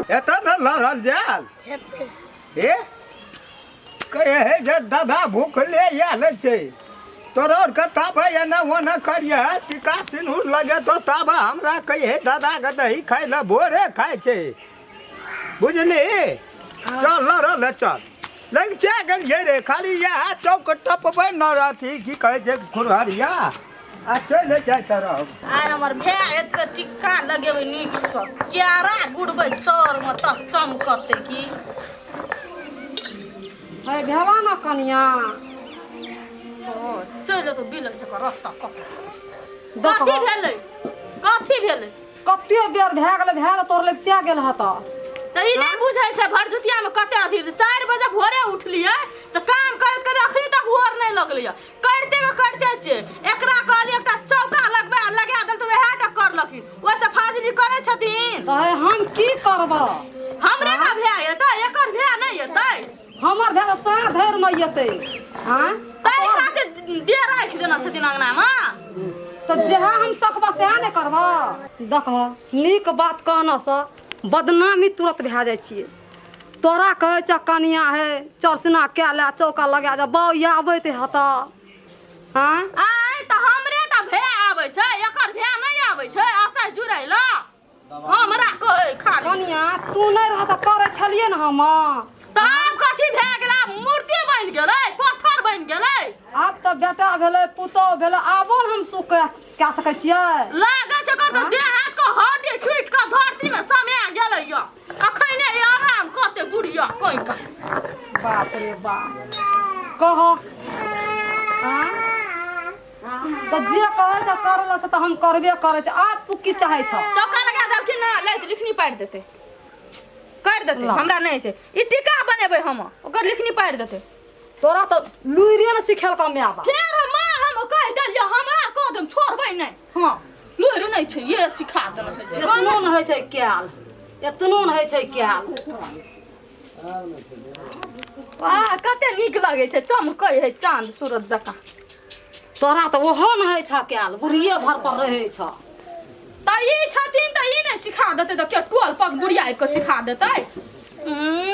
एतऽ ने लड़ल जायल हेतै। हे कहे हे जे दादा भूखले आयल छै तोरा आरके ताबे एना ओना करिए टीका सिनूर लगे तो ताबे हमरा कहिए दादाके दही खाइ लए भोरे खाइ छै बुझली चल लड़ल है चल लग गेलियै रे खाली इएह चौक टपबै न अथी की कहै छै खुरहरिया आ चलि जाइत रहब। आइ हमर भाय एते टिक्का लगेबै नीकसँ, क्यारा गुड़बै चाउरमे तब चमकतै की। है भेला न कनिया। ओ चलि एतौ बिलक जकाँ रस्ता कट। कथी भेलै, कथी भेलै? कते बेर भए गेलै, भए तऽ तोर लग चा गेल हत। तऽ ई नहि बुझै छै भरदुतियामे कते अथी छै। 4 बजे भोरे उठलियै तऽ काम करैत करैत अखनी तक भोर नहि लगलैया, करिते के करिते छियै। एकरा कहलियै एकटा चौका लगबै आ लगा देल तऽ वएह टा करलखिन, ओहिसँ फाजली करै छथिन। तऽ हे हम की करबऽ? हमरे ने भाय एतै, एकर भाय नहि एतै। हमर भाय तऽ साँझ धरिमे एतै। आँय, ताहि खातिर देह राखि देने छथिन अङ्गनामे। तऽ जएह हम सकबऽ सएह ने करबऽ। देखह, नीक बात कहनेसँ बदनामी तुरत भए जाइ छियै। तोरा कहै छ कनिया हे चरसिना कए ले चौका लगा जा, बाउ आबैत हेतऽ। आँय, आँय, तऽ हमरे टा भाय आबै छै, एकर भाय नहि आबै छै आशा जुड़ै लए। हमरा कहै खाली कनिया तू नहि रह तऽ करै छलियै ने हम। तऽ आब कथी भए गेलै? आब मूर्ति बनि गेलै, पत्थर बनि गेलै। आब तऽ बेटा भेलै, पुतोह भेलै, आबो ने हम सुख कए सकै छियै? लागै छै एकर तऽ देह हाथ के हड्डी टूटि कऽ धरती मे समा गेलै यऽ। अखने ई आराम करतै बुढ़िया कहीं का। बाप रे बाप, कह आँय? तऽ जे कहै छै करऽ से तऽ हम करबे करै छी। आब तू की चाहै छह? चौका लगा देलखिन ना, लैत लिखनी पारि देतै, कर देतै। हमरा नहि छै, ई टीका बनेबै हम, ओकर लिखनी पारि देतै। तोरा तऽ लुरिए ने सिखेलकौ माय बाप। फेर माँ हम कहि देलियै, हमरा कह देम छोड़बै नहि। हँ, लुरि नहि छै, ये सिखा देलक छै। एतनो ने होइ छै कयल, एतनो ने होइ छै कयल। वाह, कते नीक लगै छै, चमकै है चाँद सूरज जकाँ। तोरा तऽ ओहो ने होइ छह कयल, बुढ़िए भर पर रहै छह। तऽ ई छथिन तऽ ई नहि सिखा देतै तऽ के टोल पर बुढ़िया आबि कऽ सिखा देतै?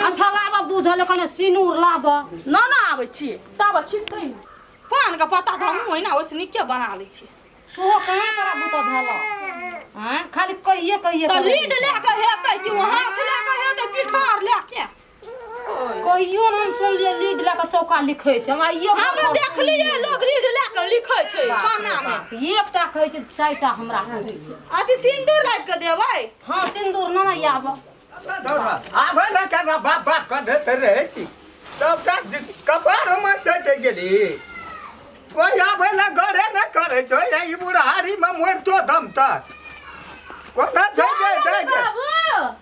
अच्छा लाबऽ, बुझल कने सिनूर लाबऽ। न न, आबै छियै, ताबऽ छिटतै ने पानके पत्ता तऽ हमहूँ ओहिना ओहिसँ नीके बना लै छियै। सेहो कहाँ तोरा बुतऽ भेल? आँय, खाली कहिए कहिए तऽ करै लीड लए कऽ हेतै कि ओ हाथ लए कऽ हेतै, पिठार लए के? कहियो ने हम सुनलियै लीड लए कऽ चौका लिखै छै। हमरा इहो हम देखलियै लोग लीड लए कऽ लिखै छै खाना मे। एकटा कहै छै, चारिटा हमरा कहै छै। अथी सिन्दूर लाबि कऽ देबै? हँ, सिन्दूर न ने आब। आबै ने केना बाप बाप कऽ रहै छी, सबटा कपारमे सटि गेली। कोइ आबै लए गरे नहि करै छै। ई बुढ़ारीमे मरितो दम तक कोना छै जे छै के? बाबू।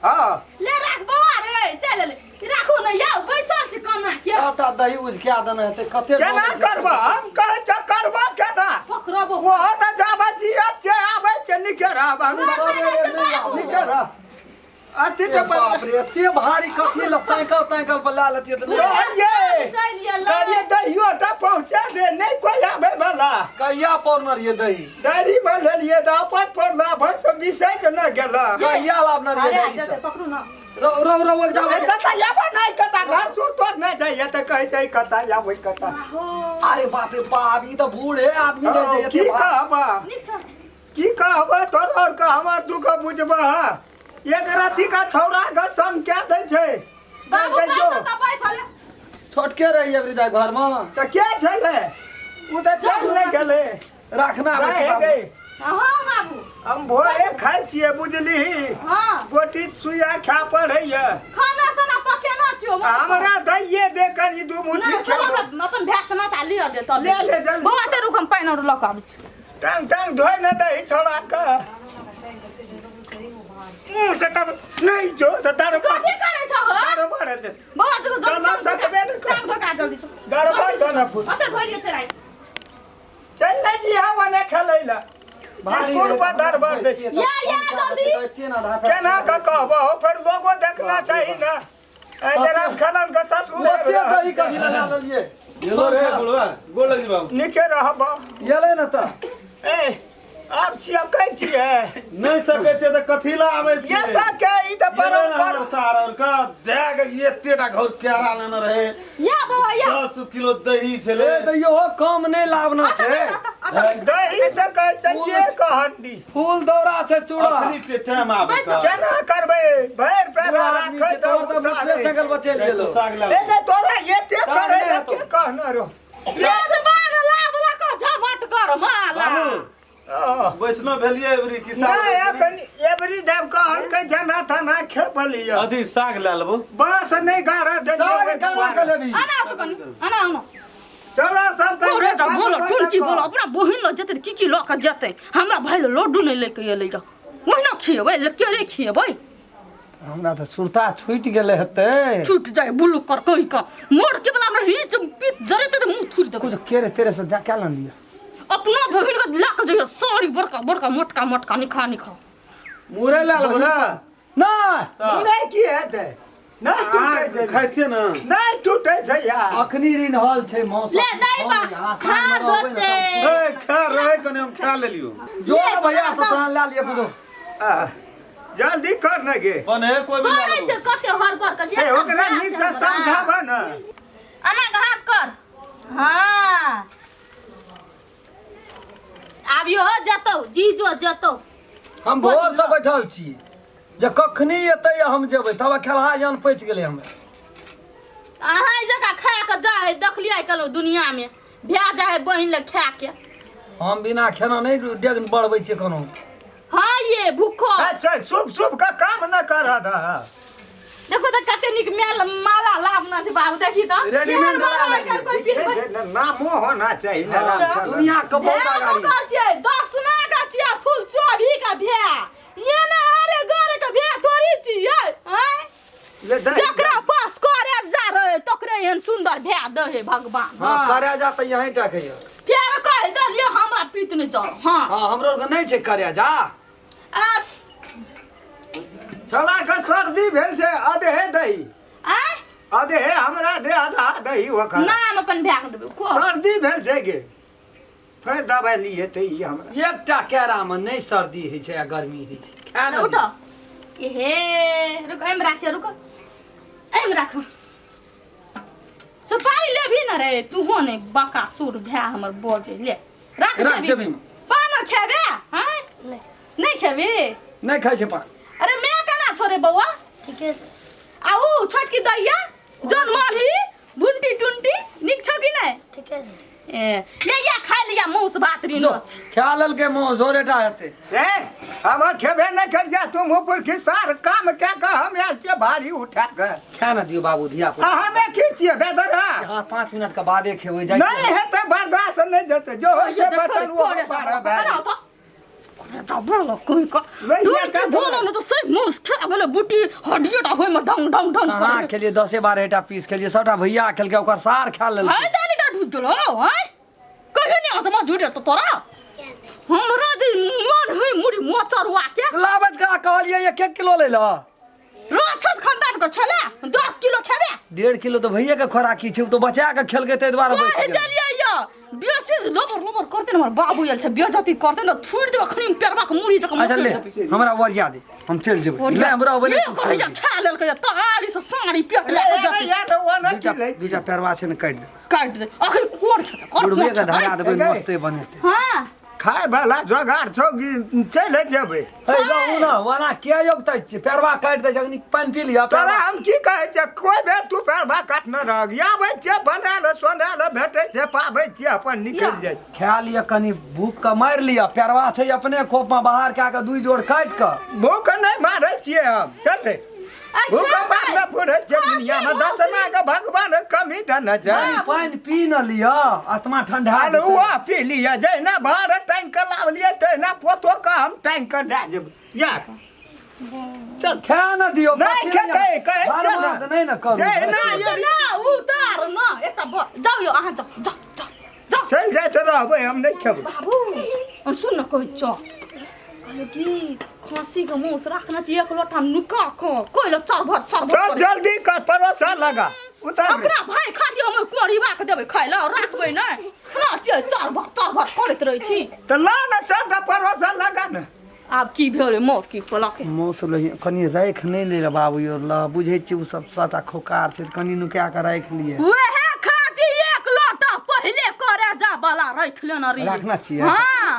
हँ, ले राख बौआ रे, चल ले राखो ने, यौ बैसल छी कोना के? सबटा दही उझकिया देने हेतै कते। केना करबह? हम कहै छ करबह केना? पकड़बो ओहो तऽ जाबै जियत छै, आबै छै। नीके रहब, नीके रह। अथी के बाप रे, एते भारी कथी ल? साइकिल ताइकिल पर लए लेतियै तऽ नहि। कहलियै चलि गेल। कहलियै दहियो टा पहुँचा दे, नहि कोइ आबै वाला। कहिया पौरने रहियै दही? डायरी में लेलियै तऽ अपन पड़ला भैंस बिसरि ने गेला। कहिया लाबने रहियै अरे दही जते सब? पकड़ू ना। रौ रौ रौ, एकदम ए, कतऽ आबै नहि, कतऽ घर सुर तोर नहि जाइए तऽ कहै छै कतऽ आबै कतऽ। अरे बाप रे बाप, ई तऽ बूढ़े आदमी रहै छै। की एते भारी। कहबा? नीक से की कहबै तोर और के? हमर दुख बुझबह? एक रति का छौड़ा के संग कए दै छै। बाबू कहै छै, बैसल तऽ बैसल। छोटके रहियै वृद्धा घर मे तऽ के छलै? ओ तऽ चलि नहि गेलै। राखना आबै छै रहि बाबू। गई। हँ बाबू। हम भोरे खाइ छियै, बुझलिही? हँ। गोटी सुइया खा पड़ैया। खाना साना पकेना छियो। आ हमरा दैये दे कनि दू मुट्ठी। नहि खेबै। हमरा अपन भाय से नाता लिअ दे तब। ले ले जल्दी। बौआ ते रुक, हम पानि आर लऽ कऽ आबै छी। टांग टांग धोइ ने दही छौड़ा के मुँह से तब नहि जो तऽ दरबर कथी करै छह हो? दरबर हेतै। बौआ जो जल्दी। चला सकबे ने कर। टांग धोका जल्दी से। दरबर दऽ ने फूट। ओतऽ धोइ लिअ चराइ। चल नहि जी हवा नहि खेलै लए भारी स्कूल रे, पर दरबर दै छै। या, या, जल्दी। एते ना आधा केना कऽ कहबहो? फेर लोगो देखना चाही ने। एहि जरा खनन के ससुर ओते दही कथी लए लए लेलियै? गेलो रे बुढ़वा, गोर लग बाबू। नीके रहब। गेलै ने तऽ। ए, आब सकै छियै। नहि सकै छियै तऽ कथी लए आबै ये छियै? तऽ के ई तऽ ये ने परम्पर हमर सार और का दए के एतेटा घौर केरा लेने रहे। या बौआ या। 10 किलो दही छलै। ए, तऽ इहो कम नहि लाबना छै। दही तऽ कहै छै एक हंडी। फूल दौरा छै चूड़ा। अखनी छै टाइम आबै के। केना करबै भरि पूरा पेरा आदमी राखै छै तोहर तऽ मिथिले सकल बचेल जाय गेलो। तू साग लए ए लेबो। जे तोरा एते साग करै नहि लए हेतौ। के कहने रहो? मेजबान लाबला को झमट कर माला। बाबू ओ, वैष्णव भेलियै एबरी की साग? नहि एखन एबरी देव कहलकै जेना तेना खेपलियै। अथी साग लए लेबो। बाँस नहि गाड़ऽ साग देलियै। केना के लेबही? आना तो कनी आना आना। चलो सब तोरे जा बोलो टुनकी बोलो अपना बहिन लग जेतै की की लऽ के जेतै? हमरा भाई लऽ लड्डू नहि लऽ के एलै रह, ओहिना खिएबै केरे खिएबै। हमरा तऽ सुरता छूटि गेलै हेतै। छूट जाए बुलु कर कहीं का मोर के बला हमरा रीछ पीत जरेतै तऽ मुँह थुरि देबै। कुछ केरे तेरे से जा क्या लन लिया। अपना बहिन के लऽ के जइयो साड़ी बड़का बड़का मोटका मोटका निखा निखा। मुरै लए लेबो ने? नहि। तऽ नहि की हेतै? नहि अहाँ टूटै छै। खाइ छियै ने? नहि टूटै छै यार। अखनी ऋण हल छै मौसम। ले दही बा खा दोते। ए खा रहै कने हम खा लेलियो। जो ने भैया तो तहन लए लिअ कुछो। आह, जल्दी कर ने गे। बने कोइ भी लए करै लेबो। छै कते हड़बड़ कर। ए ओकरा नीक से समझाबऽ ने। अना के हाथ कर। हाँ आब यो जतौ जीजो जतौ। हम भोर से बैठल छी जे कखनी एतै हम जेबै, तब खेलहा जान पचि गेलै हमरा। अहाँ जकाँ खा के जाइ देखलियै कहलहुँ दुनिया में भए जाइ है बहिन लग खा के। हम बिना खेना नहि डेग बढ़बै छियै कोनो। हाँ ये भूखो। अच्छा शुभ शुभ का काम न कर दह। देखो तऽ कते नीक मेल माला लाबना छै बाबू, देखी तऽ रेडीमेड एहन माला माला आइ काल्हि कोइ पिन्हबै? जे न- नामो होना चाहिए ने हाँ, राम। दुनिया के बहुत भए अगाड़ी। ककर छियै? दसना के छियै फूल चोभी के भए ये ना, अरे गोरे के भए थोड़ी छियै आँय? ये दही- जकरा पास करे जा रहे तकरे एहन सुंदर भए दे हे भगवान। हाँ करे जा तऽ यहीं टा के फेर कहि देलियै हमरा पीत नहि चल। हाँ हाँ हमरो आरके नहि छै करे जा। आ छौड़ा के सर्दी भेल छै, अधे दही। आँय? अधे हमरा दे, आधा दही ओकर। नाम अपन भए के देबै को। सर्दी भेल छै गे, फेर दबाइ लिए तऽ ई हमरा। एकटा केरामे नहि सर्दी होइ छै आ गर्मी होइ छै, खा ने। उठो एहे, रुक, एहिमे राखियो, रुको एहिमे राखो। सुपारी लेबही न रे तूहो? नहि बका सुर भए हमर बजे ले राख। राख जेबी। जेबीमे। पानो खेबे? आँय नहि खेबी? नहि खाइ छै पान। अरे मैं केना छोड़े बौआ? ठीके छै। आ ऊ छोटकी दैया जनमल ही भुंटी टुंटी नीक छौ कि नहि? ठीके छै। ए ले या खा लिया मांस भात रीन जो अछि। खा लेलकै मांस जोरेटा हेतै। ए हम खेबे नहि करिया तुम ऊपर खिसार काम कए कऽ हम आयल छियै भारी उठा कऽ। खा ने दियौ बाबू धिया पुता। अहाँ नहि की छियै बेदरा? हाँ 5 मिनट के बादे खेबै जाइ। नहि हेतै, बर्दाश्त नहि जेतै, जो होइ छै बचल ओ पार भए जेतै। हड्डियोटा होइमे ढंग ढंग ढंग कहाँ करे। खेलियै? 10-12 टा पीस खेलियै, सबटा भैया खेलकै, ओकर सार खा लेलकै। है दाली ढुक गेलो हैं कहियो नहीं आत्मा जुड़े तो तोरा हमरा जे मन है मुड़ी मोचरुआ के। लाबत का कहलियै 1 1 किलो लै लऽ। राक्षस खानदान के छले 10 किलो खेबे। 1.5 किलो तऽ भैये के खोराकी छै, ओ तऽ बचा के खेलकै ताहि दुआरे बचि कहि गेलै। देलियै यो बेसी जे लबर लबर करते ने हमर बाबू आयल छै, बेइज्जती करते ने थुरि देबै अखनी पेरवा के मुड़ी जकाँ। अच्छा ले, हमरा ओरिया दे, हम चलि जेबै, ले हमरा ओबे। ये कहैया खा लेलकै तगारी से साड़ी पेट लए के जतै। या तऽ ओ नहि की लै छी। दूटा पेरवा छै ने, काटि देबै। काटि दे अखन कोर खेतै कोर। बुढ़बे के धरा देबै। ए, मस्ते बनेतै। हाँ। खाय वाला जोगाड़ छौ कि चलि जेबै? हे रहू ने, ओना किया योगता छियै? पेरवा काटि दै छै, अखनी पानि पी लिअ। तोरा हम की कहै छियै, कोइ बेर तू पेरवा काटने रह, आबै छियै बनायल सोनायल भेटै छै, पाबै छियै, अपन निकलि जाइ छै। खा लिअ कनि, भूख के मारि लिअ, पेरवा छै अपने खोप में बाहर कए कऽ दुई जोड़ काटि कऽ। भूख नहि मारै छियै हम, चल रे। भूख मारने बुढ़ै छियै दुनियामे दसना के भगवान कमी देने छै। पानि पी न लिअ, आत्मा ठंडा जेतै। अलुआ पी लिअ, जहिना भार टाँगि कऽ लावलियै तहिना पोतो के हम टाँगि कऽ लए जेबै या चल। खा न दियौ। नहि खेतै कहै छियै बर्बाद ने। नहि ने करू। जहिना ये ना उतार ना एकटा जाउ यौ अहाँ, जाउ जाउ जाउ जाउ। चलि जाइत रहबै, हम नहि खेबै। बाबू सुन न, कहै छौ कहलियै कि खाँसी के मांस राखना चाहिए एक लोटा नुका कऽ कोइ चरभर चरभर। चल जल्दी कर, परोसा लगा। उतार रे। अपना भाई खातिर हम कोढ़ीबा के देबै खाइ लए और राखबै नहि ना छियै चार भात चार भात करैत रहै छी। तऽ ला ने चार टा परोसा लगा ने। आब की भेलै मोट की खोलक मौस लही कनि राखि नहि ले बाबू your ल बुझै छी ओ सब सबटा खोकार छै कनि नुका कऽ राखि लिए। वएह खातिर एक लोटा पहिले करे जा वाला राखि लेना रही। राखना छियै? हाँ।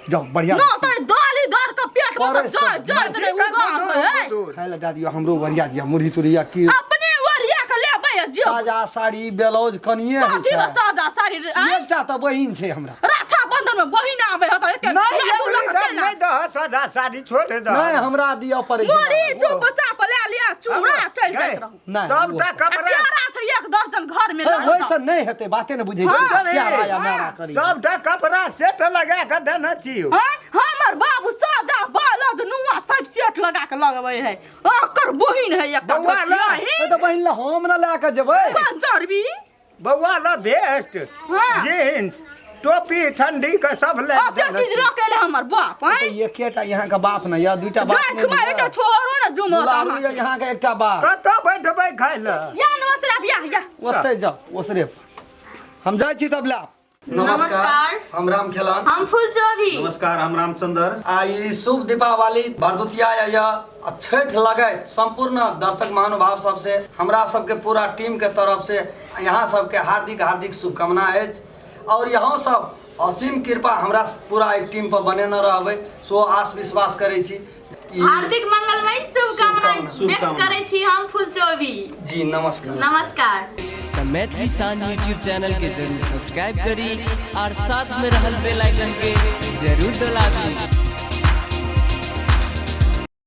जाओ बढ़िया। न तऽ दाली दार के पेट में से जाय जाय ठीक नहि है, उगा दूर, है। दूर। खाय लए दए दियौ हमरो बढ़िया दिअ मुरही तुरही आ की अपने ओरिया के लेबै आ जे साजा साड़ी ब्लाउज कनिए होइ कथी छै। के साजा साड़ी रे, आँय? एकटा तऽ बहिन छै हमरा। रक्षा बंधन में बहिन आबै है तऽ एते नहीं लाडू लऽ अबरी के दे, चलि नहीं आब। दह सादा साड़ी छोड़ दह। नहि हमरा दिअ पड़ै छै। मुरही चुप चाप लए लिअ चूड़ा चलि जाइत रहू। नहि, सबटा आ कपड़ा केरा छै एक दर्जन घर में हे, लऽ ओहिसँ नहि हेतै बाते नहि बुझै हाँ, छियै क्या राया हाँ। मारा करी। सबटा कपड़ा सेट लगा के देने छियौ। हैं? हमर बाबू साजा बालज नुआ सब सेट लगा के लगबै है ओकर बहिन है एकटा बौआ ला। छोटियाही। ए तऽ बहिन लए हम ने लए कऽ जेबै। कंजरबी बौआ ला वेस्ट हाँ। जीन्स टोपी ठंडी के सब ले ओते देने चीज छियौ। लऽ के एलै हमर बाप हैं तऽ एकेटा यहाँ के बाप ने यऽ दूटा बाप जाइख में एकटा छोरो ने जुमत दुलारू अहाँ यऽ यहाँ के एकटा बाप। कतऽ बैठबै खाय लए? या नमस्कार या या ओतै जाउ ओसरे पर। हम जाइ छी तब लए। नमस्कार। हम राम खेलन। हम फूल चोभी। नमस्कार, हम रामचंद्र। आ ई शुभ दीपावली भरदुतिया यऽ आ छठि लगैत संपूर्ण दर्शक महानुभाव सबसे हमरा सबके पूरा टीम के तरफ से यहाँ सबके हार्दिक हार्दिक शुभकामना अछि और यहाँ सब असीम कृपा हमरा पूरा एहि टीम पर बनेने रहबै सो आस विश्वास करै छी। हार्दिक मंगलमय शुभकामना व्यक्त शुभकामना। करै छी हम फूल चोभी। जी नमस्कार। नमस्कार। तऽ मैथिली शान यूट्यूब चैनल के जरूर सब्सक्राइब करी और साथ में रहल बेल आइकन के जरूर दबा दी।